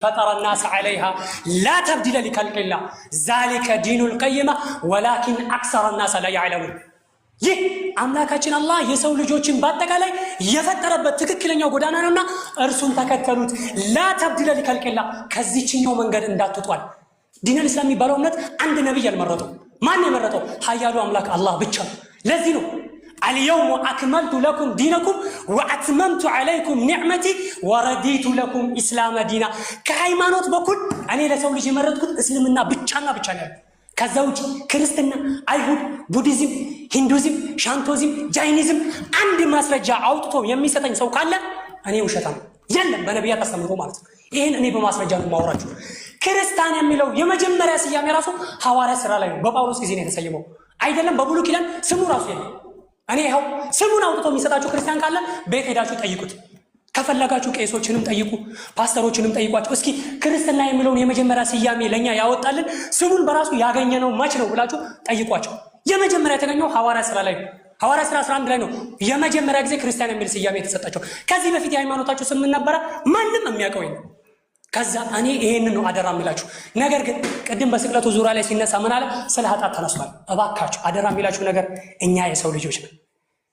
فطر الناس عليها لا تبديل لخلق الله ذلك دين القيمة ولكن أكثر الناس لا يعلمون። ይህ አምላካችን አላህ የሰው ልጆችን በአጠቃላይ የፈጠረበት ትክክለኛው ጎዳና ነውና እርሱን ተከተሉት። لا تبديل لخلق الله፣ ከዚችኛው መንገድ እንዳትወጧል። ዲነል ኢስላም የሚባለው እምነት አንድ ነቢይ አልመረጠው። ማን የመረጠው? ሀያሉ አምላክ አላህ ብቻ ነው። ለዚህ ነው اليوم أكملت لكم دينكم وأتممت عليكم نعمتي ورضيت لكم الإسلام دينا። ከሃይማኖት በኩል እኔ ለሰው ልጅ የመረጥኩት እስልምና ብቻና ብቻ ነው። ከዛ ውጭ ክርስትና፣ አይሁድ፣ ቡዲዝም፣ ሂንዱዝም፣ ሻንቶዝም፣ ጃይኒዝም አንድ ማስረጃ አውጥቶ የሚሰጠኝ ሰው ካለ እኔ ውሸታም የለም፣ በነቢያት አስተምሮ ማለት ነው። ይህን እኔ በማስረጃ ነው የማወራችሁ። ክርስቲያን የሚለው የመጀመሪያ ስያሜ ራሱ ሐዋርያ ስራ ላይ ነው፣ በጳውሎስ ጊዜ ነው የተሰየመው። አይደለም በብሉይ ኪዳን ስሙ ራሱ የለም። እኔ ይኸው ስሙን አውጥቶ የሚሰጣችሁ ክርስቲያን ካለ ቤት ሄዳችሁ ጠይቁት። ከፈለጋችሁ ቄሶችንም ጠይቁ፣ ፓስተሮችንም ጠይቋቸው። እስኪ ክርስትና የሚለውን የመጀመሪያ ስያሜ ለእኛ ያወጣልን ስሙን በራሱ ያገኘነው መች ነው ብላችሁ ጠይቋቸው። የመጀመሪያ የተገኘው ሐዋርያ ስራ ላይ ነው። ሐዋርያ ስራ 11 ላይ ነው የመጀመሪያ ጊዜ ክርስቲያን የሚል ስያሜ የተሰጣቸው። ከዚህ በፊት የሃይማኖታችሁ ስም ምን ነበረ? ማንም የሚያውቀው የለም። ከዛ እኔ ይሄንን ነው አደራ የሚላችሁ። ነገር ግን ቅድም በስቅለቱ ዙሪያ ላይ ሲነሳ ምን አለ? ስለ ኃጢአት ተነስቷል። እባካችሁ አደራ የሚላችሁ ነገር እኛ የሰው ልጆች ነን።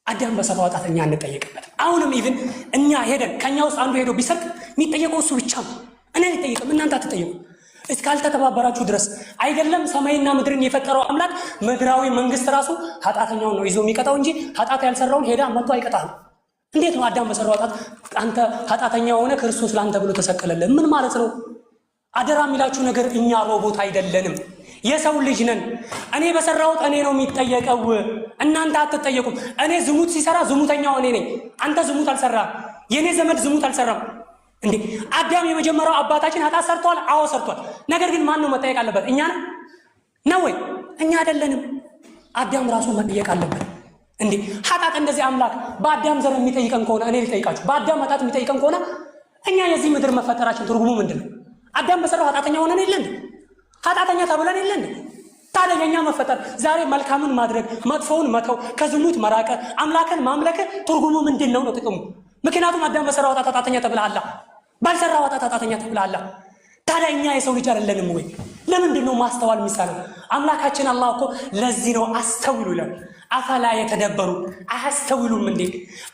አዳም በሰራው ኃጢአት እኛ አንጠየቅበትም። አሁንም even እኛ ሄደን ከእኛ ውስጥ አንዱ ሄዶ ቢሰርቅ የሚጠየቀው እሱ ብቻ ነው። እኔ አልጠየቅም፣ እናንተ አትጠየቁ። እስካልተተባበራችሁ ድረስ አይደለም ሰማይና ምድርን የፈጠረው አምላክ ምድራዊ መንግስት ራሱ ኃጢአተኛውን ነው ይዞ የሚቀጣው እንጂ ኃጢአት ያልሰራውን ሄዳ መጥቶ አይቀጣህም። እንዴት ነው አዳም በሰራው ኃጢአት አንተ ኃጢአተኛ ሆነ ክርስቶስ ለአንተ ብሎ ተሰቀለልህ? ምን ማለት ነው? አደራ የሚላችሁ ነገር እኛ ሮቦት አይደለንም፣ የሰው ልጅ ነን። እኔ በሰራሁት እኔ ነው የሚጠየቀው፣ እናንተ አትጠየቁም። እኔ ዝሙት ሲሰራ ዝሙተኛው እኔ ነኝ። አንተ ዝሙት አልሰራም። የእኔ ዘመድ ዝሙት አልሰራም። እንዴ አዳም የመጀመሪያው አባታችን ኃጢአት ሰርቷል? አዎ ሰርቷል። ነገር ግን ማን ነው መጠየቅ አለበት? እኛ ነው ወይ? እኛ አይደለንም። አዳም ራሱ መጠየቅ አለበት። እንዴ ኃጢአት እንደዚህ አምላክ በአዳም ዘር የሚጠይቀን ከሆነ፣ እኔ ልጠይቃችሁ፣ በአዳም ኃጢአት የሚጠይቀን ከሆነ እኛ የዚህ ምድር መፈጠራችን ትርጉሙ ምንድን ነው? አዳም በሰራው ኃጢአተኛ ሆነን የለ እንዴ? ኃጢአተኛ ተብለን የለ እንዴ? ታዲያ የእኛ መፈጠር ዛሬ መልካምን ማድረግ፣ መጥፎውን መተው፣ ከዝሙት መራቀ፣ አምላክን ማምለክ ትርጉሙ ምንድን ነው ነው ጥቅሙ? ምክንያቱም አዳም በሰራው ኃጢአት ኃጢአተኛ ተብለሃል፣ ባልሰራው ኃጢአት ኃጢአተኛ ተብለሃል። ታዲያ እኛ የሰው ልጅ አይደለንም ወይ? ለምንድን ነው ማስተዋል የሚሳነው? አምላካችን አላህ እኮ ለዚህ ነው አስተውሉ ይላል። أفلا يتدبرون፣ አያስተውሉም እንዴ?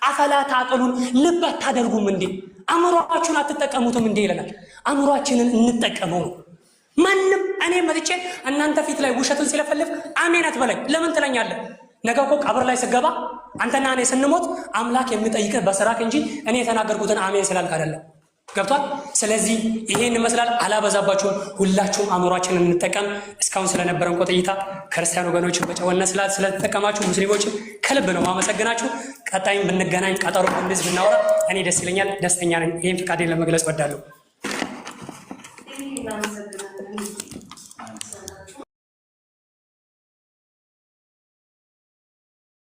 أفلا تعقلون፣ ልብ አታደርጉም እንዴ? አእምሯችሁን አትጠቀሙትም እንዴ ይለናል። አእምሯችንን እንጠቀመው ነው። ማንም እኔ መጥቼ እናንተ ፊት ላይ ውሸትን ሲለፈልፍ አሜን አትበለኝ። ለምን ትለኛለህ? ነገ እኮ ቀብር ላይ ስገባ አንተና እኔ ስንሞት አምላክ የሚጠይቅህ በስራክ እንጂ እኔ የተናገርኩትን አሜን ስላልክ አይደለም። ገብቷል። ስለዚህ ይሄን ይመስላል። አላበዛባችሁም። ሁላችሁም አእምሯችንን እንጠቀም። እስካሁን ስለነበረን ቆይታ ክርስቲያን ወገኖችን በጨዋነት ስለተጠቀማችሁ፣ ሙስሊሞችን ከልብ ነው ማመሰግናችሁ። ቀጣይም ብንገናኝ፣ ቀጠሮ ብንይዝ፣ ብናወራ እኔ ደስ ይለኛል፣ ደስተኛ ነኝ። ይህን ፍቃዴን ለመግለጽ እወዳለሁ። እናመሰግናለን።